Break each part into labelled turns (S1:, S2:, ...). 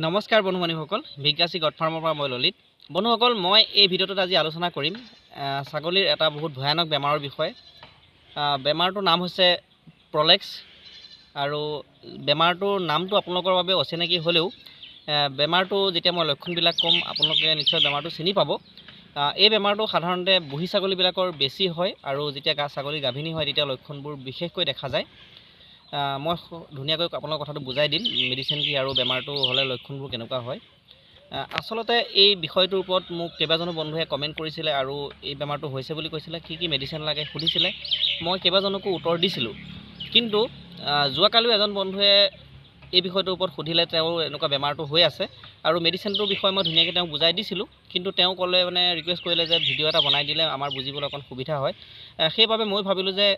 S1: নমস্কাৰ বন্ধু বান্ধৱীসকল, ভিগাচি গড ফাৰ্মৰ পৰা মই ললিত। বন্ধুসকল, মই এই ভিডিঅ'টোত আজি আলোচনা কৰিম ছাগলীৰ এটা বহুত ভয়ানক বেমাৰৰ বিষয়ে। বেমাৰটোৰ নাম হৈছে প্ৰলেক্স। আৰু বেমাৰটোৰ নামটো আপোনালোকৰ বাবে অচিনাকি হ'লেও বেমাৰটো যেতিয়া মই লক্ষণবিলাক ক'ম, আপোনালোকে নিশ্চয় বেমাৰটো চিনি পাব। এই বেমাৰটো সাধাৰণতে বুঢ়ী ছাগলীবিলাকৰ বেছি হয় আৰু যেতিয়া ছাগলী গাভিনী হয়, তেতিয়া লক্ষণবোৰ বিশেষকৈ দেখা যায়। মই ধুনীয়াকৈ আপোনালোকৰ কথাটো বুজাই দিম, মেডিচিন কি আৰু বেমাৰটো হ'লে লক্ষণবোৰ কেনেকুৱা হয়। আচলতে এই বিষয়টোৰ ওপৰত মোক কেইবাজনো বন্ধুৱে কমেণ্ট কৰিছিলে আৰু এই বেমাৰটো হৈছে বুলি কৈছিলে, কি কি মেডিচিন লাগে সুধিছিলে। মই কেইবাজনকো উত্তৰ দিছিলোঁ, কিন্তু যোৱাকালিও এজন বন্ধুৱে এই বিষয়টোৰ ওপৰত সুধিলে, তেওঁৰ এনেকুৱা বেমাৰটো হৈ আছে আৰু মেডিচিনটোৰ বিষয়ে মই ধুনীয়াকৈ তেওঁক বুজাই দিছিলোঁ। কিন্তু তেওঁ ক'লে, মানে ৰিকুৱেষ্ট কৰিলে যে ভিডিঅ' এটা বনাই দিলে আমাৰ বুজিবলৈ অকণ সুবিধা হয়। সেইবাবে মই ভাবিলোঁ যে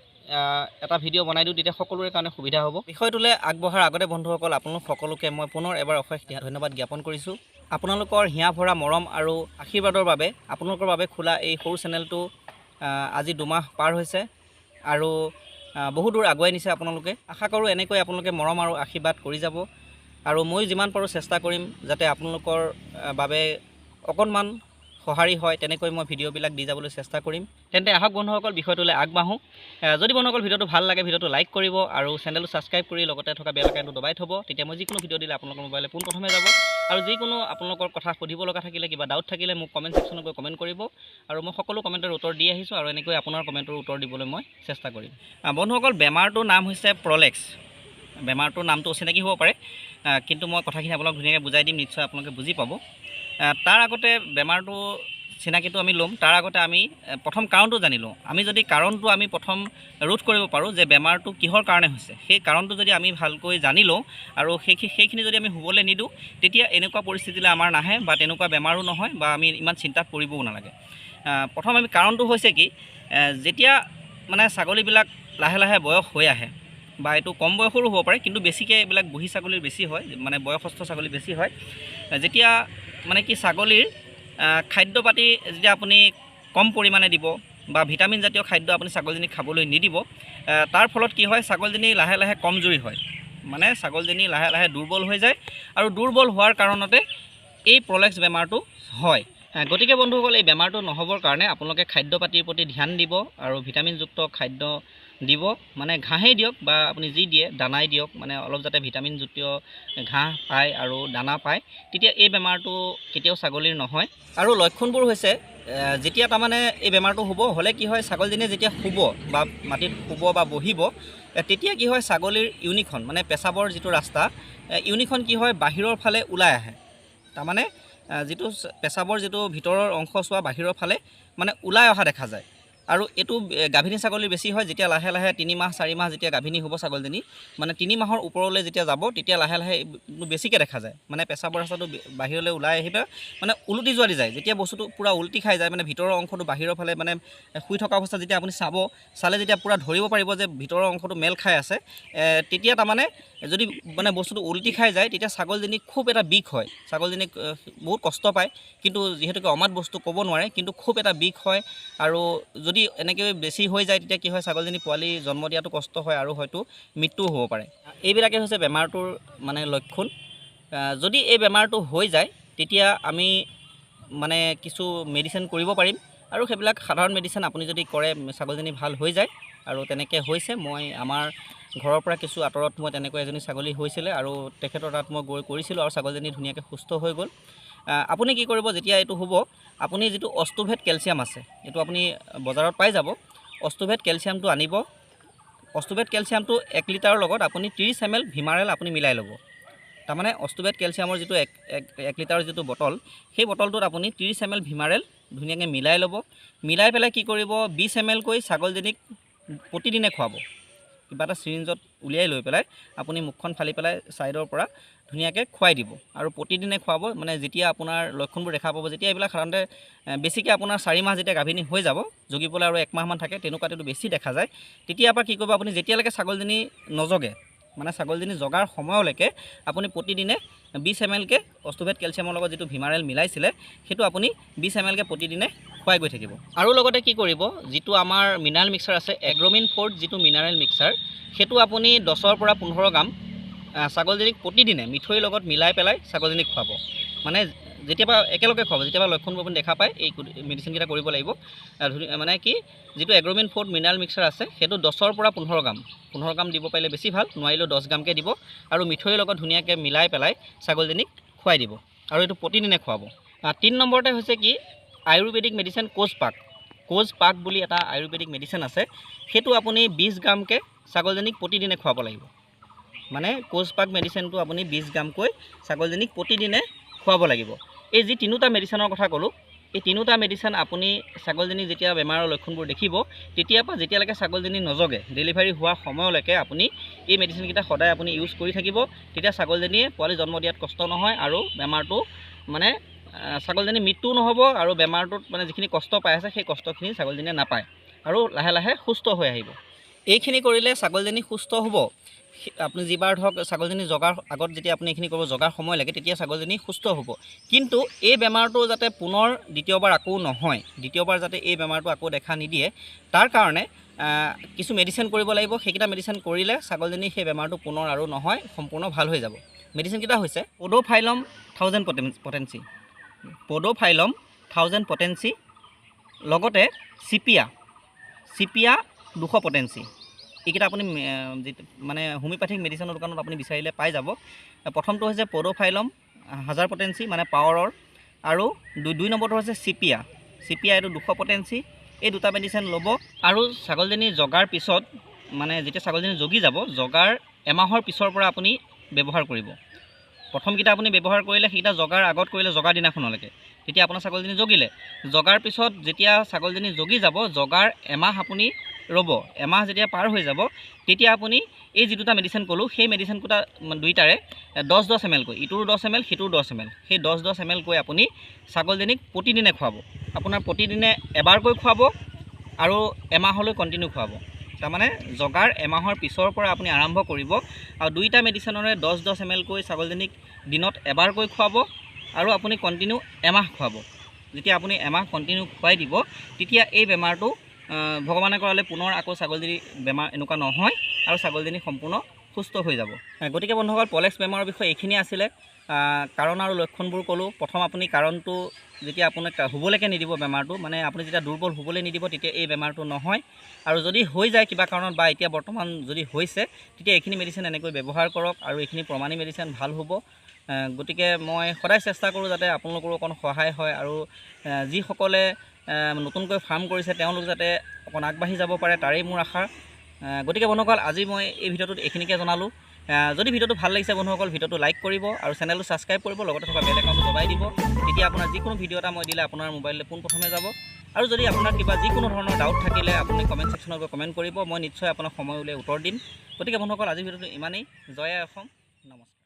S1: এটা ভিডিঅ' বনাই দিওঁ, তেতিয়া সকলোৰে কাৰণে সুবিধা হ'ব। বিষয়টোলৈ আগবঢ়াৰ আগতে বন্ধুসকল, আপোনালোক সকলোকে মই পুনৰ এবাৰ অশেষ ধন্যবাদ জ্ঞাপন কৰিছোঁ। আপোনালোকৰ হিয়া ভৰা মৰম আৰু আশীৰ্বাদৰ বাবে আপোনালোকৰ বাবে খোলা এই সৰু চেনেলটো আজি 2 মাহ পাৰ হৈছে আৰু বহু দূৰ আগুৱাই নিছে আপোনালোকে। আশা কৰোঁ এনেকৈ আপোনালোকে মৰম আৰু আশীৰ্বাদ কৰি যাব আৰু ময়ো যিমান পাৰোঁ চেষ্টা কৰিম যাতে আপোনালোকৰ বাবে অকণমান সঁহাৰি হয়, তেনেকৈ মই ভিডিঅ'বিলাক দি যাবলৈ চেষ্টা কৰিম। তেন্তে আহক বন্ধুসকল, বিষয়টোলৈ আগবাঢ়োঁ। যদি বন্ধুসকল ভিডিঅ'টো ভাল লাগে, ভিডিঅ'টো লাইক কৰিব আৰু চেনেলটো ছাবস্ক্ৰাইব কৰি লগতে থকা বেল আইকনটো দবাই থ'ব। তেতিয়া মই যিকোনো ভিডিঅ' দিলে আপোনালোকৰ মোবাইলে পোনপ্ৰথমে যাব। আৰু যিকোনো আপোনালোকৰ কথা সুধিব লগা থাকিলে, কিবা ডাউট থাকিলে মোক কমেণ্ট ছেকশ্যনত গৈ কমেণ্ট কৰিব আৰু মই সকলো কমেণ্টৰ উত্তৰ দি আহিছোঁ আৰু এনেকৈ আপোনাৰ কমেণ্টৰ উত্তৰ দিবলৈ মই চেষ্টা কৰিম। বন্ধুসকল, বেমাৰটোৰ নাম হৈছে প্ৰলেক্স। বেমাৰটোৰ নামটো অচিনাকি হ'ব পাৰে, কিন্তু মই কথাখিনি আপোনালোক ধুনীয়াকৈ বুজাই দিম, নিশ্চয় আপোনালোকে বুজি পাব। তাৰ আগতে বেমাৰটো চিনাকিটো আমি ল'ম। তাৰ আগতে আমি প্ৰথম কাৰণটো জানি লওঁ। আমি যদি কাৰণটো আমি প্ৰথম ৰোধ কৰিব পাৰোঁ যে বেমাৰটো কিহৰ কাৰণে হৈছে, সেই কাৰণটো যদি আমি ভালকৈ জানি লওঁ আৰু সেইখিনি যদি আমি হ'বলৈ নিদিওঁ, তেতিয়া এনেকুৱা পৰিস্থিতিলৈ আমাৰ নাহে বা তেনেকুৱা বেমাৰো নহয় বা আমি ইমান চিন্তাত পৰিবও নালাগে। প্ৰথম আমি কাৰণটো হৈছে কি, যেতিয়া মানে ছাগলীবিলাক লাহে লাহে বয়স হৈ আহে বা এইটো কম বয়সৰো হ'ব পাৰে, কিন্তু বেছিকৈ এইবিলাক বুঢ়ী ছাগলীৰ বেছি হয়, মানে বয়সস্থ ছাগলী বেছি হয়। যেতিয়া মানে কি ছাগলীৰ খাদ্য পাতি যেতিয়া আপুনি কম পৰিমাণে দিব বা ভিটামিন জাতীয় খাদ্য আপুনি ছাগলীজনীক খাবলৈ নিদিব, তাৰ ফলত কি হয়, ছাগলীজনী লাহে লাহে কমজুৰি হয়, মানে ছাগলীজনী লাহে লাহে দুৰ্বল হৈ যায় আৰু দুৰ্বল হোৱাৰ কাৰণতে এই প্ৰলেক্স বেমাৰটো হয়। গতিকে বন্ধুসকল, এই বেমাৰটো নহ'বৰ কাৰণে আপোনালোকে খাদ্য পাতিৰ প্ৰতি ধ্যান দিব আৰু ভিটামিনযুক্ত খাদ্য দিব, মানে ঘাঁহেই দিয়ক বা আপুনি যি দিয়ে দানাই দিয়ক, মানে অলপ যাতে ভিটামিনযুক্ত ঘাঁহ পায় আৰু দানা পায়, তেতিয়া এই বেমাৰটো কেতিয়াও ছাগলীৰ নহয়। আৰু লক্ষণবোৰ হৈছে, যেতিয়া তাৰমানে এই বেমাৰটো হ'ব হ'লে কি হয়, ছাগলীজনীয়ে যেতিয়া শুব বা মাটিত শুব বা বহিব, তেতিয়া কি হয়, ছাগলীৰ ইউৰিনখন, মানে পেচাবৰ যিটো ৰাস্তা, ইউৰিনখন কি হয়, বাহিৰৰ ফালে ওলাই আহে। তাৰমানে যিটো পেচাবৰ যিটো ভিতৰৰ অংশ চোৱা বাহিৰৰ ফালে মানে ওলাই অহা দেখা যায়। আৰু এইটো গাভিনী ছাগলীৰ বেছি হয়। যেতিয়া লাহে লাহে 3 মাহ 4 মাহ যেতিয়া গাভিনী হ'ব ছাগলীজনী, মানে 3 মাহৰ ওপৰলৈ যেতিয়া যাব, তেতিয়া লাহে লাহে এইটো বেছিকৈ দেখা যায়। মানে পেচাবৰ ৰাস্তাটো বাহিৰলৈ ওলাই আহি পেলাই মানে ওলটি যোৱা দি যায়। যেতিয়া বস্তুটো পূৰা উলটি খাই যায়, মানে ভিতৰৰ অংশটো বাহিৰৰ ফালে, মানে শুই থকা অৱস্থাত যেতিয়া আপুনি চাব, চালে যেতিয়া পূৰা ধৰিব পাৰিব যে ভিতৰৰ অংশটো মেল খাই আছে, তেতিয়া তাৰমানে যদি মানে বস্তুটো উলটি খাই যায়, তেতিয়া ছাগলীজনী খুব এটা বিষ হয়। ছাগলীজনীক বহুত কষ্ট পায়, কিন্তু যিহেতুকে অমাত বস্তু ক'ব নোৱাৰে, কিন্তু খুব এটা বিষ হয়। আৰু যদি এনেকৈ বেছি হৈ যায়, তেতিয়া কি হয়, ছাগলীজনী পোৱালি জন্ম দিয়াটো কষ্ট হয় আৰু হয়তো মৃত্যুও হ'ব পাৰে। এইবিলাকেই হৈছে বেমাৰটোৰ মানে লক্ষণ। যদি এই বেমাৰটো হৈ যায়, তেতিয়া আমি মানে কিছু মেডিচিন কৰিব পাৰিম আৰু সেইবিলাক সাধাৰণ মেডিচিন আপুনি যদি কৰে, ছাগলীজনী ভাল হৈ যায়। আৰু তেনেকৈ হৈছে। মই আমাৰ ঘৰৰ পৰা কিছু আঁতৰত মই তেনেকৈ এজনী ছাগলী হৈছিলে আৰু তেখেতৰ তাত মই গৈ কৰিছিলোঁ আৰু ছাগলীজনী ধুনীয়াকৈ সুস্থ হৈ গ'ল। আপুনি কি কৰিব, যেতিয়া এইটো হ'ব, আপুনি যিটো অষ্টুভেট কেলছিয়াম আছে, এইটো আপুনি বজাৰত পাই যাব। অষ্টুভেট কেলছিয়ামটো আনিব। অষ্টুভেট কেলছিয়ামটো 1 লিটাৰৰ লগত আপুনি 30 এম এল ভিমাৰেল আপুনি মিলাই ল'ব। তাৰমানে অষ্টুভেট কেলছিয়ামৰ যিটো এক এক এক লিটাৰৰ যিটো বটল, সেই বটলটোত আপুনি 30 এম এল ভিমাৰেল ধুনীয়াকৈ মিলাই ল'ব। মিলাই পেলাই কি কৰিব, 20 এম এলকৈ ছাগলীজনীক প্ৰতিদিনে খুৱাব। কিবা এটা চিৰিঞ্জত উলিয়াই লৈ পেলাই আপুনি মুখখন ফালি পেলাই ছাইডৰ পৰা ধুনীয়াকৈ খুৱাই দিব আৰু প্ৰতিদিনে খুৱাব। মানে যেতিয়া আপোনাৰ লক্ষণবোৰ দেখা পাব, যেতিয়া এইবিলাক সাধাৰণতে বেছিকৈ আপোনাৰ 4 মাহ যেতিয়া গাভিনী হৈ যাব, জগিবলৈ আৰু এক মাহমান থাকে, তেনেকুৱাতেতো বেছি দেখা যায়। তেতিয়াৰ পৰা কি কৰিব আপুনি, যেতিয়ালৈকে ছাগলীজনী নজগে, মানে ছাগলীজনী জগাৰ সময়লৈকে আপুনি প্ৰতিদিনে 20 এম এলকৈ অষ্টুভেট কেলছিয়ামৰ লগত যিটো ভিমাৰেল মিলাইছিলে, সেইটো আপুনি 20 এম এলকৈ প্ৰতিদিনে খুৱাই গৈ থাকিব। আৰু লগতে কি কৰিব, যিটো আমাৰ মিনাৰেল মিক্সাৰ আছে, এগ্ৰমিন ফ'ৰ্ট যিটো মিনাৰেল মিক্সাৰ, সেইটো আপুনি 10ৰ পৰা 15 গ্ৰাম ছাগলজনীক প্ৰতিদিনে মিঠৈৰ লগত মিলাই পেলাই ছাগলজনীক খুৱাব। মানে যেতিয়াৰ পৰা একেলগে খুৱাব, যেতিয়াৰ পৰা লক্ষণবোৰ আপুনি দেখা পায়, এই মেডিচিনকেইটা কৰিব লাগিব। মানে কি, যিটো এগ্ৰ'মিন ফ'ৰ্ট মিনাৰেল মিক্সাৰ আছে, সেইটো 10ৰ পৰা 15 গ্ৰাম, 15 গ্ৰাম দিব পাৰিলে বেছি ভাল, নোৱাৰিলেও 10 গ্ৰামকৈ দিব আৰু মিঠৈৰ লগত ধুনীয়াকৈ মিলাই পেলাই ছাগলজনীক খুৱাই দিব আৰু এইটো প্ৰতিদিনে খুৱাব। 3 নম্বৰতে হৈছে কি, আয়ুৰ্বেদিক মেডিচিন কোজপাক, কোজপাক বুলি এটা আয়ুৰ্বেদিক মেডিচিন আছে, সেইটো আপুনি 20 গ্ৰামকৈ ছাগলজনীক প্ৰতিদিনে খুৱাব লাগিব। মানে কোজপাক মেডিচিনটো আপুনি 20 গ্ৰামকৈ ছাগলজনীক প্ৰতিদিনে খুৱাব লাগিব। এই যি তিনিওটা মেডিচিনৰ কথা ক'লোঁ, এই তিনিওটা মেডিচিন আপুনি ছাগলজনী যেতিয়া বেমাৰৰ লক্ষণবোৰ দেখিব, তেতিয়াৰ পৰা যেতিয়ালৈকে ছাগলজনী নজগে, ডেলিভাৰী হোৱাৰ সময়লৈকে আপুনি এই মেডিচিনকেইটা সদায় আপুনি ইউজ কৰি থাকিব। তেতিয়া ছাগলজনীয়ে পোৱালি জন্ম দিয়াত কষ্ট নহয় আৰু বেমাৰটো মানে ছাগলজনী মৃত্যুও নহ'ব আৰু বেমাৰটোত মানে যিখিনি কষ্ট পাই আছে সেই কষ্টখিনি ছাগলজনীয়ে নাপায় আৰু লাহে লাহে সুস্থ হৈ আহিব। এইখিনি কৰিলে ছাগলজনী সুস্থ হ'ব। আপুনি যিবাৰ ধৰক ছাগলজনী জগাৰ আগত যেতিয়া আপুনি এইখিনি কৰিব, জগাৰ সময় লাগে, তেতিয়া ছাগলজনী সুস্থ হ'ব। কিন্তু এই বেমাৰটো যাতে পুনৰ দ্বিতীয়বাৰ আকৌ নহয়, দ্বিতীয়বাৰ যাতে এই বেমাৰটো আকৌ দেখা নিদিয়ে, তাৰ কাৰণে কিছু মেডিচিন কৰিব লাগিব। সেইকেইটা মেডিচিন কৰিলে ছাগলজনী সেই বেমাৰটো পুনৰ আৰু নহয়, সম্পূৰ্ণ ভাল হৈ যাব। মেডিচিনকেইটা হৈছে পড'ফাইলম 1000 পটেঞ্চি, পড'ফাইলম 1000 পটেঞ্চি, লগতে চিপিয়া, চিপিয়া 200 পটেঞ্চি। এইকেইটা আপুনি মানে হোমিঅ'পেথিক মেডিচিনৰ দোকানত আপুনি বিচাৰিলে পাই যাব। প্ৰথমটো হৈছে পড'ফাইলম 1000 পটেঞ্চি মানে পাৱাৰৰ, আৰু 2 নম্বৰটো হৈছে চিপিয়া, চিপিয়া এইটো 200 পটেঞ্চি। এই দুটা মেডিচিন ল'ব আৰু ছাগলজনী জগাৰ পিছত, মানে যেতিয়া ছাগলজনী জগি যাব, জগাৰ এমাহৰ পিছৰ পৰা আপুনি ব্যৱহাৰ কৰিব। প্ৰথমকেইটা আপুনি ব্যৱহাৰ কৰিলে সেইকেইটা জগাৰ আগত কৰিলে জগা দিনাখনলৈকে, তেতিয়া আপোনাৰ ছাগলজনী জগিলে। জগাৰ পিছত যেতিয়া ছাগলজনী জগি যাব, জগাৰ এমাহ আপুনি ৰ'ব, এমাহ যেতিয়া পাৰ হৈ যাব তেতিয়া আপুনি এই যি দুটা মেডিচিন ক'লোঁ, সেই মেডিচিন দুটা দুইটাৰে 10 10 এম এলকৈ, ইটোৰো 10 এম এল, সিটোৰো 10 এম এল, সেই 10 10 এম এলকৈ আপুনি ছাগলজনীক প্ৰতিদিনে খুৱাব। আপোনাৰ প্ৰতিদিনে এবাৰকৈ খুৱাব আৰু এমাহলৈ কণ্টিনিউ খুৱাব। তাৰমানে জগাৰ এমাহৰ পিছৰ পৰা আপুনি আৰম্ভ কৰিব আৰু দুইটা মেডিচিনৰে 10 10 এম এলকৈ ছাগলজনীক দিনত এবাৰকৈ খুৱাব আৰু আপুনি কণ্টিনিউ এমাহ খুৱাব। যেতিয়া আপুনি এমাহ কণ্টিনিউ খুৱাই দিব, তেতিয়া এই বেমাৰটো ভগৱানে কৰালে পুনৰ আকৌ ছাগলজনী বেমাৰ এনেকুৱা নহয় আৰু ছাগলজনী সম্পূৰ্ণ সুস্থ হৈ যাব। গতিকে বন্ধুসকল, পলেক্স বেমাৰৰ বিষয়ে এইখিনিয়ে আছিলে। কাৰণ আৰু লক্ষণবোৰ ক'লোঁ। প্ৰথম আপুনি কাৰণটো যেতিয়া আপোনাক হ'বলৈকে নিদিব বেমাৰটো, মানে আপুনি যেতিয়া দুৰ্বল হ'বলৈ নিদিব, তেতিয়া এই বেমাৰটো নহয়। আৰু যদি হৈ যায় কিবা কাৰণত বা এতিয়া বৰ্তমান যদি হৈছে, তেতিয়া এইখিনি মেডিচিন এনেকৈ ব্যৱহাৰ কৰক আৰু এইখিনি প্ৰমাণী মেডিচিন ভাল হ'ব। গতিকে মই সদায় চেষ্টা কৰোঁ যাতে আপোনালোকৰো অকণ সহায় হয় আৰু যিসকলে নতুনকৈ ফাৰ্ম কৰিছে তেওঁলোক যাতে অকণ আগবাঢ়ি যাব পাৰে, তাৰেই মোৰ আশা। গতিকে বন্ধুসকল, আজি মই এই ভিডিঅ'টোত এইখিনিকে জনালোঁ। যদি ভিডিঅ'টো ভাল লাগিছে বন্ধুসকল, ভিডিঅ'টো লাইক কৰিব আৰু চেনেলটো ছাবস্ক্ৰাইব কৰিব, লগতে থকা বেল আইকনটো দবাই দিব। তেতিয়া আপোনাৰ যিকোনো ভিডিঅ' এটা মই দিলে আপোনাৰ মোবাইললৈ পোনপ্ৰথমে যাব। আৰু যদি আপোনাৰ কিবা যিকোনো ধৰণৰ ডাউট থাকিলে আপুনি কমেণ্ট ছেকশ্যনত গৈ কমেণ্ট কৰিব, মই নিশ্চয় আপোনাক সময় উলিয়াই উত্তৰ দিম। গতিকে বন্ধুসকল, আজিৰ ভিডিঅ'টো ইমানেই। জয় আই অসম, নমস্কাৰ।